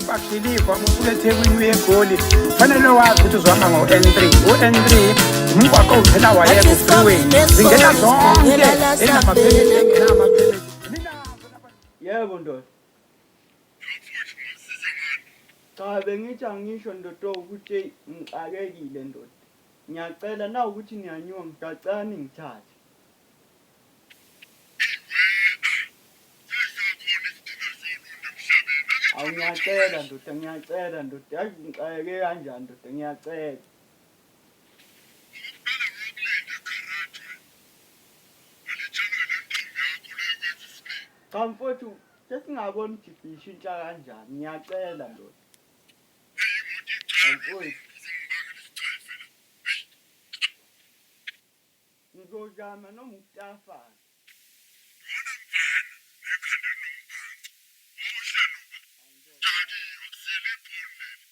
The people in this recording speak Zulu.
Ipakshilifa usuke eThekwini uye eGoli fanele wazi ukuthi uzohamba ngo-N3. U-N3 umgwaqo uthela wayeka u-freeway. Zingena zonke enamaphemithi engenamaphemithi. Yebo ndoda. Cha bengithi angisho ndoda ukuthi eyi ngixakekile ndoda. Ngiyacela na ukuthi niyanyuka ngiyacela ningithathe. Awu ngiyacela ndoda ngiyacela ndoda yazi ngixakeke kanjani ndoda ngiyacela. Cha mfowethu sesingabona ukuthi siyishintsha kanjani ngiyacela ndoda. Mfowethu. Ngizozama noma ukutafana. Lona mfana nekhanda elinombhanco muhle noba udakiwe akusilo iphoni leli.